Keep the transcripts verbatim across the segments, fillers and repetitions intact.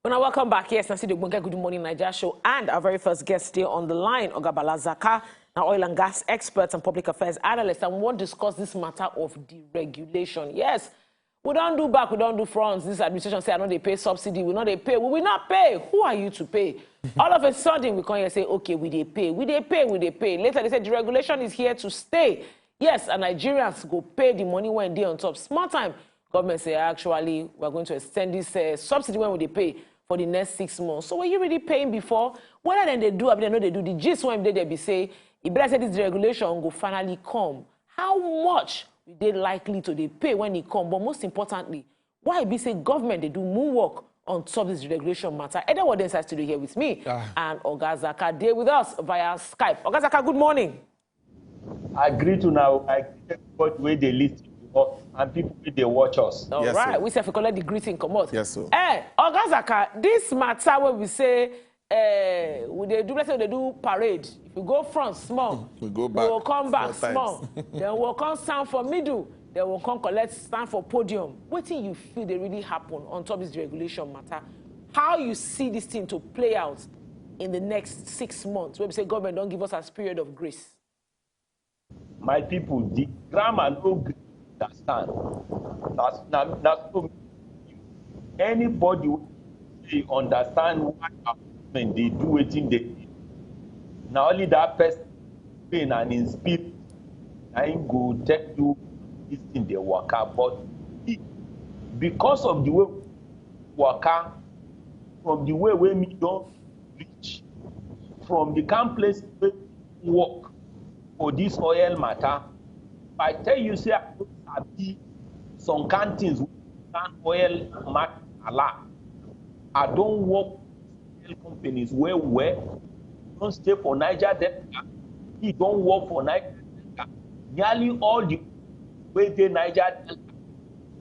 Well, now welcome back. Yes, now see the Ogbonge Good Morning Naija show, and our very first guest still on the line, Oga Bala Zaka, now oil and gas expert and public affairs analyst, and we want to discuss this matter of deregulation. Yes, we don't do back, we don't do fronts. This administration say I know they pay subsidy, we know they pay, we will not pay. Who are you to pay? All of a sudden, we come here say, okay, we they pay, we they pay, we they pay. Later, they said deregulation is here to stay. Yes, and Nigerians go pay the money when they on top. Small time, government say, actually, we're going to extend this uh, subsidy when we they pay for the next six months. So were you really paying before? Whether then they do, I mean, they know they do. The gist when they, they be say, if better say this deregulation go finally come, how much will they likely to they pay when it come? But most importantly, why be say government they do more work on top this deregulation matter? Edward Densa studio here with me, and Oga Zaka dey with us via Skype. Oga Zaka, good morning. I greet you now. I greet everybody where they listen to us and people where they watch us. All Yes, right, sir. We say we collect the greeting, come out. Yes, sir. Eh, Oga Zaka, this matter where we say, eh, we they do, let's say they do parade. If you go front small, We go we back will come back four times. Small. Then we'll come stand for middle. Then we'll come collect stand for podium. What thing you feel they really happen on top this deregulation matter? How you see this thing to play out in the next six months? Where we say government don't give us as period of grace. My people, the grammar no gree understand. That's na na so anybody wey dey understand why our government dey do wetin dey do. Na only that person pain and im spirit na im go tell you this thing dey waka. But because of the way waka, from the way wey me don reach, from the kind place wey work for this oil matter, I tell you say I no sabi some kind things wey concern oil matter allow. I don work for oil companies well well, don stay for Niger Delta, he don work for Niger Delta. Nearly all the wey dey Niger Delta,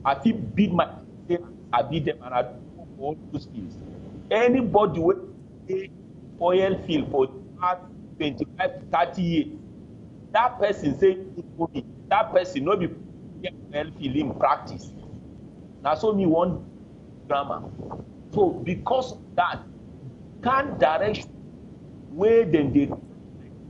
I fit beat my say I beat them and I do all those things. Anybody wey dey oil field for the past twenty-five to thirty years, that person say good for me. That person no be oil field in practice. Na so me one grammar. So because of that, can't direction where then they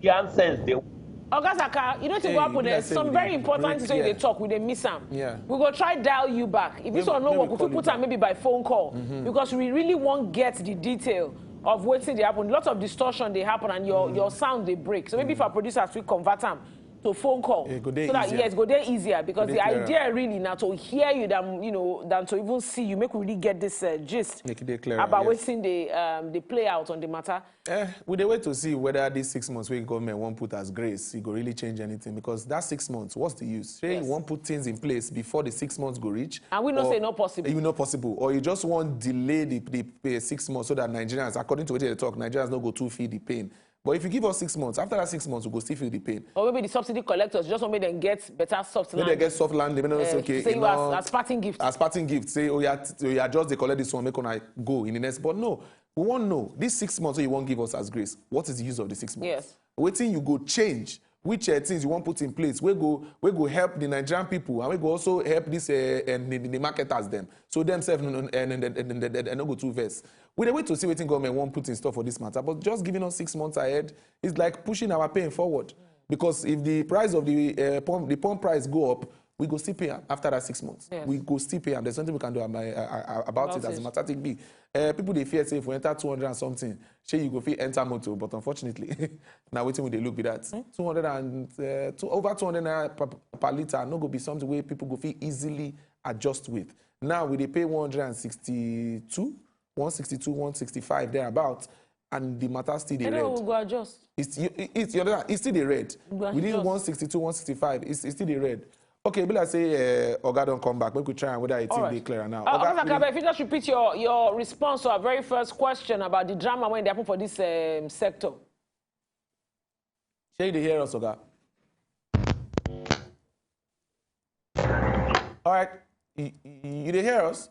Nigerian sense they Oga Zaka, you know wetin go happen? There's some very important things wey you dey talk, we dey miss am. Yeah. We go try dial you back. If this one no work, we fit put am maybe by phone call, because we really wan get the detail of wetin dey happen. Lots of distortion dey happen and your your sound dey break. So maybe if our producers fit convert am to phone call, so that yes, go dey easier, because the idea really na to hear you than you know than to even see you. Make we really get this uh, gist about wetin dey um, dey play out on the matter. Eh, we dey wait to see whether these six months wey government wan put as grace, e go really change anything, because that six months, what's the use? Say you wan put things in place before the six months go reach, and we know say e no possible. E no possible, or you just wan delay the the uh, six months so that Nigerians, according to wetin they talk, Nigerians no go too feel the pain. But if you give us six months, after that six months, we go still feel the pain. Or maybe the subsidy collectors just want make them get better soft landing. Make dem get soft landing, make dem say, okay, say you as, as parting gift. As parting gift, say, oh yeah, oh yeah, just dey collect this one, make una go in the next. But no, we wan know, this six months wey you wan give us as grace, what is the use of the six months? Yes. Wetin you go change, which uh, things you wan put in place wey go wey go help the Nigerian people and wey go also help this uh, and the, the marketers dem. So dem sef no, no, eh, no, no, no, no, no, no go too vex. We dey wait to see wetin government wan put in store for this matter, but just giving us six months ahead is like pushing our pain forward. Because if the price of the uh, pump, the pump price go up, we go still pay am after that six months. Yes. We go still pay am. There's nothing we can do about, uh, uh, about it as the matter take be. Uh, people dey fear say if we enter two hundred and something, shey you go fit enter motor. But unfortunately, na wetin we dey look be that. Two hundred and uh, two, over two hundred naira per, per litre no go be something wey people go fit easily adjust with. Now we dey pay one hundred and sixty-two, one sixty-two, one sixty-five thereabout, and the matter still dey red. Anyway, we go adjust. It's you, it's you understand? It's still dey red. We go adjust. Within one sixty-two, one sixty-five, it's, it's still dey red. Okay, be like say uh, Oga don come back. Make we try and whether it dey clearer now. Uh, Oga, Oga Zaka, if you just repeat your your response to our very first question about the drama wey dey happen for this um, sector. Shey you dey hear us, Oga? All right, you, you, you dey hear us?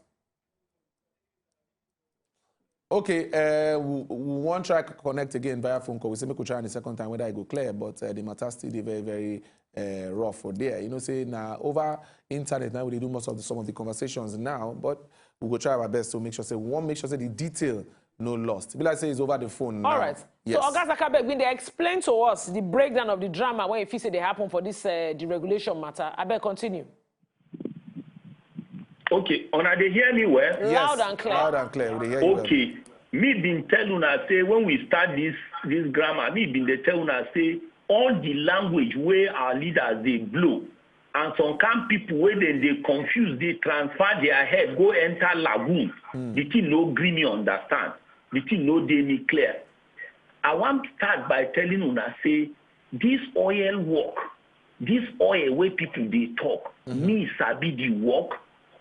Okay, uh, we, we wan try connect again via phone call. We say make we try on the second time whether e go clear, but uh, the matter still dey very, very uh, rough for there. You know, say now over internet now we dey do most of the, some of the conversations now, but we go try our best to make sure say we wan make sure say the detail no lost. Be like say it's over the phone now. All right. Yes. So Oga Zakabeg, bin dey explain to us the breakdown of the drama wey you feel say dey happen for this uh, deregulation matter. Abeg continue. Okay, una dey hear me well? Yes, Loud and clear. Loud and clear. We dey hear you well. Okay, me bin tell una say when we start this this grammar, me bin dey tell una say all the language wey our leaders dey blow and some kind people wey dem dey confuse dey transfer their head go enter lagoon, the thing no gree me understand, the thing no dey me clear. I wan start by telling una say this oil work, this oil wey people dey talk, me sabi the work,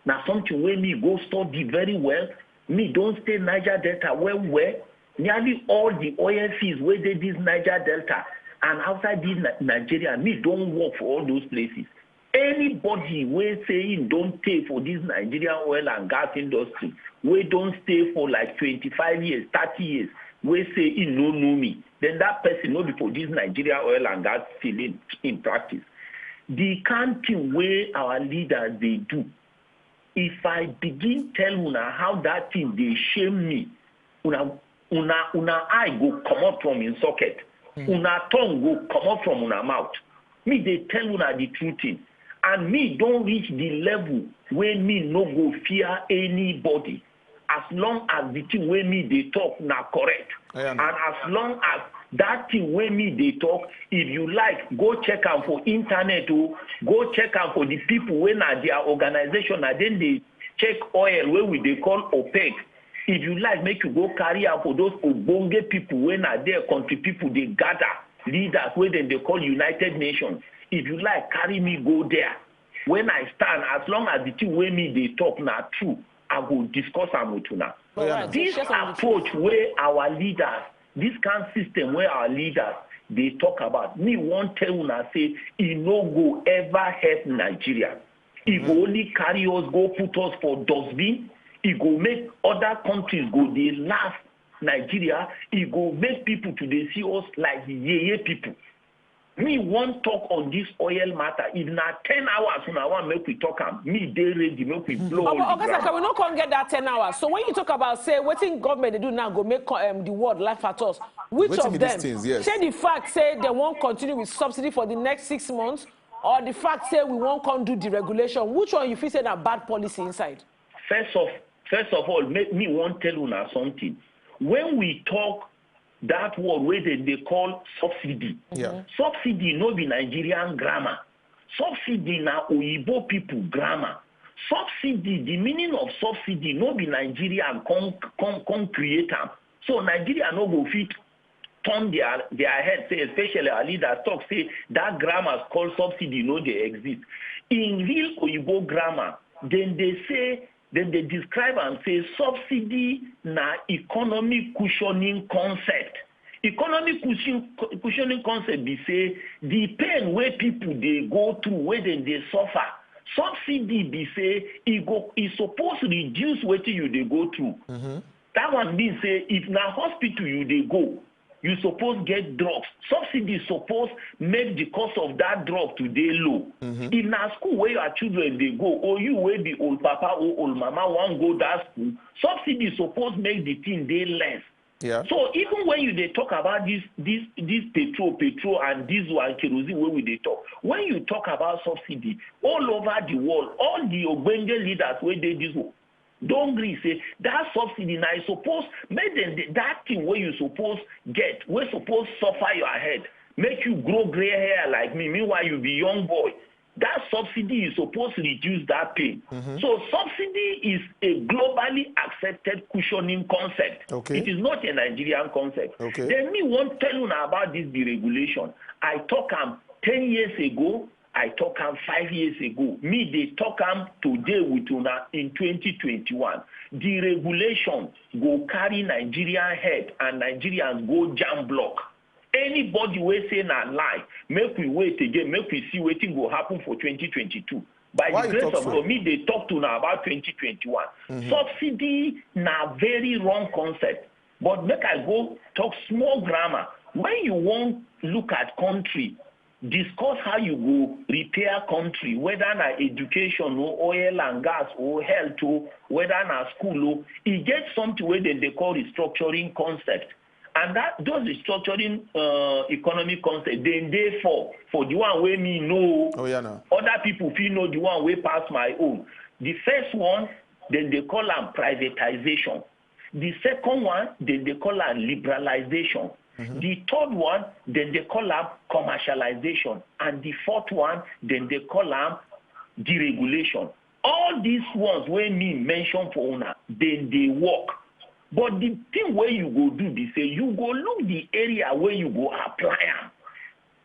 na something wey me go study very well. Me don stay Niger Delta well well. Nearly all the oil fields wey dey this Niger Delta and outside this Ni- Nigeria, me don work for all those places. Anybody wey say him don tey for this Nigeria oil and gas industry, wey don stay for like twenty-five years, thirty years, wey say him no know me, then that person no be for this Nigeria oil and gas field in, in practice. The kind thing wey our leaders dey do, if I begin tell una how that thing dey shame me, una una una eye go comot from im socket, una tongue go comot from una mouth. Me dey tell una the true thing, and me don reach the level wey me no go fear anybody as long as the thing wey me dey talk na correct, Yeah, and no. As long as that thing wey me dey talk, if you like, go check am for internet o, go check am for the people wey na their organization na dem dey check oil wey we dey call OPEC. If you like, make you go carry am for those ogbonge people wey na there country people dey gather, leaders wey dem dey call United Nations. If you like, carry me go there. When I stand, as long as the thing wey me dey talk na true, I go discuss am with una. All right. This Share some of the approach wey our leaders, this kind system wey our leaders dey talk about, me wan tell una say e no go ever help Nigeria. E go only carry us go put us for dustbin. E go make other countries go dey laugh Nigeria. E go make people to dey see us like yeye people. Me wan talk on this oil matter. If na ten hours una wan make we talk am, me dey ready make we blow all Oga the Oga Saka, ground. We no come get that ten hours. So when you talk about say wetin government dey do now go make um, the world laugh at us, which Wetin of be these them? Things, yes. Say the fact say they wan continue with subsidy for the next six months, or the fact say we wan come do deregulation, which one you feel say na bad policy inside? First of first of all, make me wan tell una something. When we talk that word wey dem dey call subsidy, Yeah. subsidy no be Nigerian grammar. Subsidy na oyibo people grammar. Subsidy, the meaning of subsidy no be Nigerian come come come create am. So Nigeria no go fit turn their their head, say, especially our leaders talk say that grammar called subsidy no dey exist. In real oyibo grammar, dem dey say, dem dey describe am say subsidy na economic cushioning concept. Economic cushion, cushioning concept be say the pain wey people dey go through, wey dem dey suffer, subsidy be say e go e suppose reduce wetin you dey go through. That one mean say if na hospital you dey go, you suppose get drugs. Subsidy suppose make the cost of that drug to dey low. If na school wey your children dey go, or you wey be old papa or old mama wan go that school, subsidy suppose make the thing dey less. Yeah. So even when you dey talk about this this this petrol, petrol and diesel and kerosene wey we dey talk, when you talk about subsidy, all over the world, all the ogbonge leaders wey dey this world don gree say that subsidy na e suppose make dem dey- that thing wey you suppose get, wey suppose suffer your head, make you grow grey hair like me, meanwhile you be young boy, that subsidy is suppose reduce that pain. So subsidy is a globally accepted cushioning concept. Okay. It is not a Nigerian concept. Okay. Then me wan tell una about this deregulation. I talk am ten years ago, I talk am five years ago. Me dey talk am today with una in twenty twenty-one. Deregulation go carry Nigerian head and Nigerians go jam block. Anybody wey say na lie, make we wait again, make we see wetin go happen for twenty twenty-two. By Why the you grace talk of so? God, me dey talk to una about twenty twenty-one. Subsidy na very wrong concept. But make I go talk small grammar. When you wan look at country, discuss how you go repair country, whether na education or oil and gas or health or whether na school or e get something wey dem dey call restructuring concept. And that those restructuring uh, economic concept dem dey for for the one wey me know. Oh yeah, now. Other people feel know the one wey pass my own. The first one, then they call am privatization. The second one, then they call am liberalization. Mm-hmm. The third one, then they call am commercialization. And the fourth one, then they call am deregulation. All these ones wey me mention for una, then they work. But the thing wey you go do be say you go look the area where you go apply am.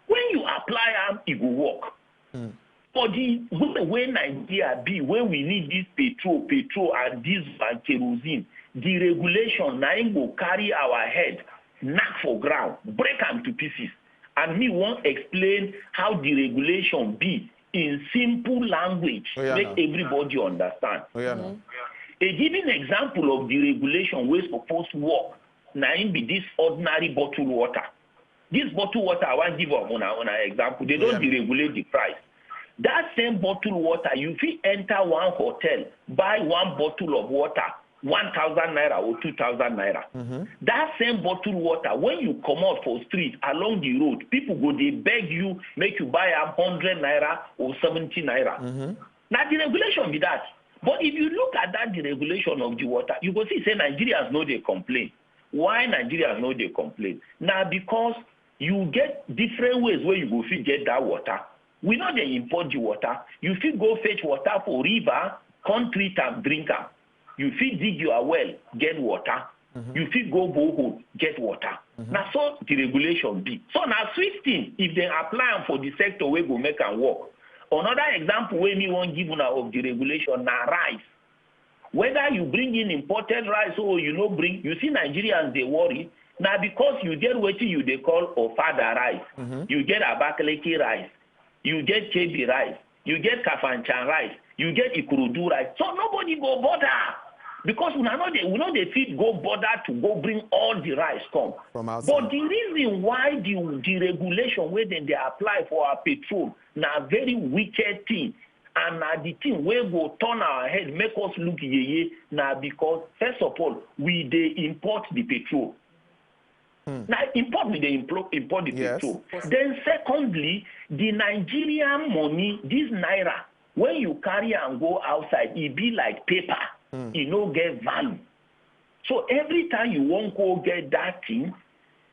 When you apply am, e go work. Mm. For the way wey Nigeria be, when we need this petrol, petrol and diesel and kerosene, the regulation na im go carry our head, knock for ground, break am to pieces. And me wan explain how the regulation be in simple language, oh, yeah, make now. Everybody understand. Oh, yeah, now. A given example of the regulation wey suppose work na im be this ordinary bottle water. This bottle water I wan give una una example. They don, yeah, deregulate the price. That same bottle water, you fit enter one hotel, buy one bottle of water, one thousand naira or two thousand naira. Mm-hmm. That same bottle water, when you comot for street along the road, people go dey beg you make you buy am hundred naira or seventy naira. Mm-hmm. Na the regulation be that. But if you look at that, the regulation of the water, you go see say Nigerians no dey complain. Why Nigerians no dey complain? Na because you get different ways wey you go fit get that water. We no dey import the water. You fit go fetch water for river, come treat am, drink am. You fit dig your well, get water. Mm-hmm. You fit go borehole, get water. Mm-hmm. Na so the regulation be. So na sweet thing if dem apply am for the sector wey go make am work. Another example wey me wan give una of the regulation na rice. Whether you bring in imported rice or you no bring, you see Nigerians dey worry. Na because you get wetin you dey call ofada rice, mm-hmm, you get Abakaliki rice, you get Kebbi rice, you get Kafanchan rice, you get Ikorodu rice. So nobody go bother because una no dey, we no dey fit go bother to go bring all the rice come. From outside. But the reason why the the regulation wey dem dey apply for our petrol na very wicked thing, and na the thing wey go turn our head, make us look yeye, na because first of all we dey import the petrol. Hmm. Na import we dey implo- import the, yes, petrol. Then secondly, the Nigerian money, this naira, when you carry am go outside, e be like paper. Hmm. E no get value. So every time you wan go get that thing,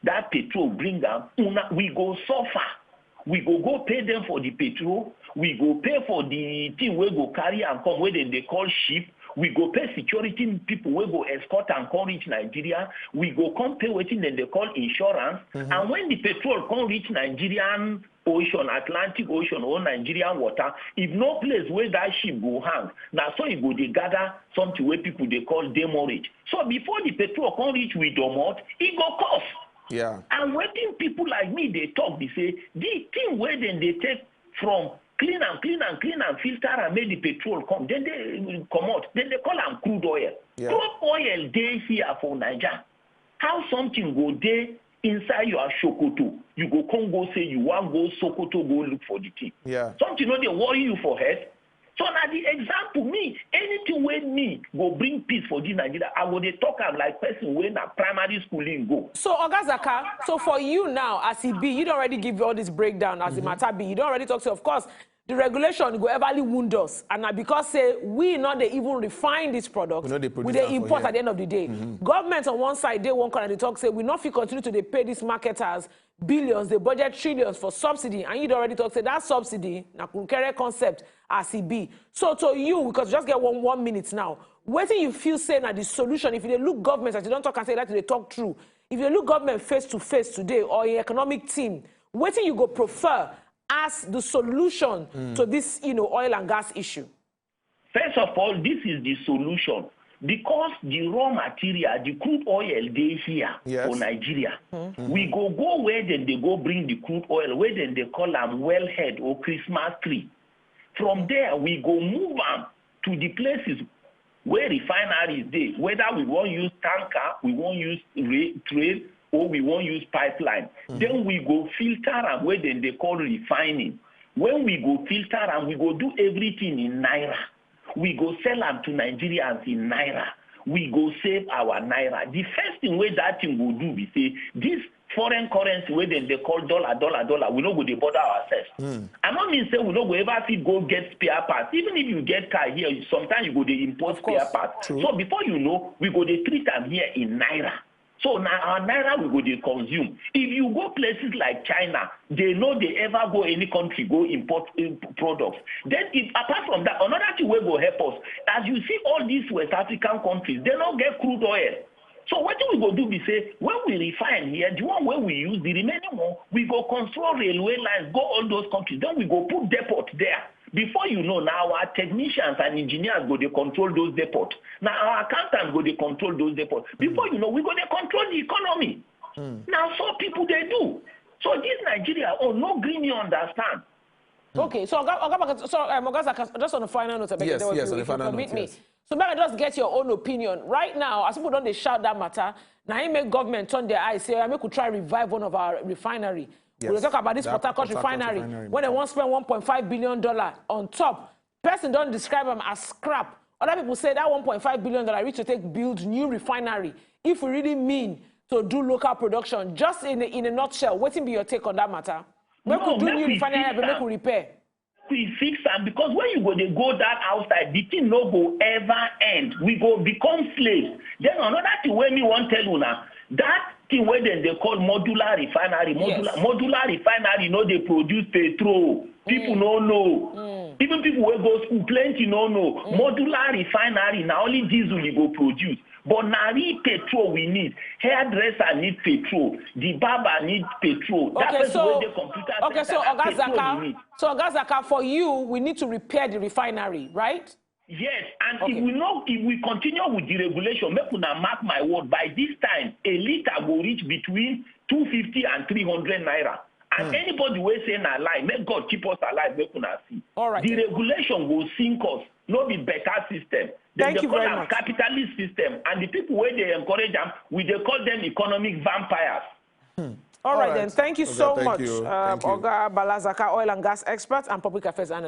that petrol bring am, una we go suffer. We go go pay them for the petrol. We go pay for the thing wey go carry am come, wey dem dey call ship. We go pay security people wey go escort am come reach Nigeria. We go come pay wetin dem dey call insurance. Mm-hmm. And when the petrol come reach Nigerian ocean, Atlantic Ocean or Nigerian water, if no place wey that ship go hang, na so e go dey gather something wey people dey call demurrage. So before the petrol come reach we domot, e go cost. Yeah. And wetin people like me dey talk be say the thing wey dem dey take from clean am, clean am, clean am, filter am, make the petrol come, then they comot, then they call am crude oil. Yeah. Crude oil dey here for Naija. How something go dey inside your shokoto, you go come go say you wan go Sokoto go look for the thing? Yeah. Something no dey worry you for head. So na the example, me, anything wey me go bring peace for this Nigeria, I go dey talk am like person wey na primary school im go. So Oga Zaka, so for you now, as e be, you don already give all this breakdown as the matter be. You don already talk say, of course, the regulation go everly wound us, and na because say we no dey even refine this product, we no dey produce am for here. We dey import at the end of the day. Mm-hmm. Government on one side dey one corner dey talk say we no fit continue to dey pay these marketers billions, dey budget trillions for subsidy, and you don already talk say that subsidy na kunkere concept as e be. So to you, because we just get one one minute now, wetin you feel say na the solution? If you dey look government, as you don talk and say that you dey talk true, if you dey look government face to face today or in economic team, wetin you go prefer as the solution to this, you know, oil and gas issue? First of all, this is the solution. Because the raw material, the crude oil dey here, yes, for Nigeria, mm-hmm, we go go where dem dey go bring the crude oil, where dem dey call am wellhead or Christmas tree. From there, we go move am to the places where refineries dey, whether we wan use tanker, we wan use ra- train, or we wan use pipeline, then we go filter am, wey dem dey call refining. When we go filter am, we go do everything in naira. We go sell am to Nigerians in naira. We go save our naira. The first thing wey that thing go do be say, this foreign currency wey dem dey call dollar, dollar, dollar, we no go dey bother ourselves. I no mean say we no go ever fit go get spare parts. Even if you get car here, sometimes you go dey import Of course. Spare parts. True. So before you know, we go dey treat am here in naira. So na our naira we go dey consume. If you go places like China, they no dey ever go any country go import, import products. Then, if, apart from that, another thing wey go help us, as you see all these West African countries, they no get crude oil. So wetin we go do be say, when we refine here, the one wey we use, the remaining one, we go construct railway lines, go all those countries. Then we go put depot there. Before you know, now our technicians and engineers go dey control those depot. Now our accountants go dey control those depot. Before you know, we go dey control the economy. Now so people dey do. So this Nigeria, oh, no gree me understand. Okay, so Oga, Oga, Baka- so um, Oga Zaka, just on a final note, I beg Yes, you, yes, on a if you final permit note, me. Yes. So, may I just get your own opinion right now? As people don dey shout that matter, now he make government turn their eyes. Say, "I make we try revive one of our refinery." We dey Yes, talk about this that Port Harcourt Port Harcourt refinery. Refinery When they matter. want spend one point five billion dollar on top, person don describe them as scrap. Other people say that one point five billion dollar reach to take build new refinery. If we really mean to do local production, just in a, in a nutshell, wetin be your take on that matter? Make No, we do make new we refinery, fix but make am. We repair. We fix am, because when you go dey go that outside, the thing no go ever end. We go become slaves. Then another thing wey me wan tell una, that thing wey dem dey call modular refinery, modular, Yes. Modular refinery no dey produce petrol. People no know. Even people wey go school, plenty no know. Modular refinery, na only diesel e go produce. But na real petrol we need. Hairdresser need petrol. The barber need petrol. That Okay, person so wey dey computer okay, so center, na Oga petrol Zaka, we need. So Oga Zaka, for you, we need to repair the refinery, right? Yes, and Okay. if we no, if we continue with the regulation, make una mark my word. By this time, a liter go reach between two fifty and three hundred naira. And anybody wey say na lie, make God keep us alive, make una see. All right, The then. Regulation go sink us. No be better system. Dem Thank dey you call very am much. Capitalist system, and the people wey dey encourage am, we dey call them economic vampires. All right, right. Then. Thank you Oga, so thank much, you. Uh, Thank you. Oga Bala Zaka, oil and gas expert and public affairs analyst.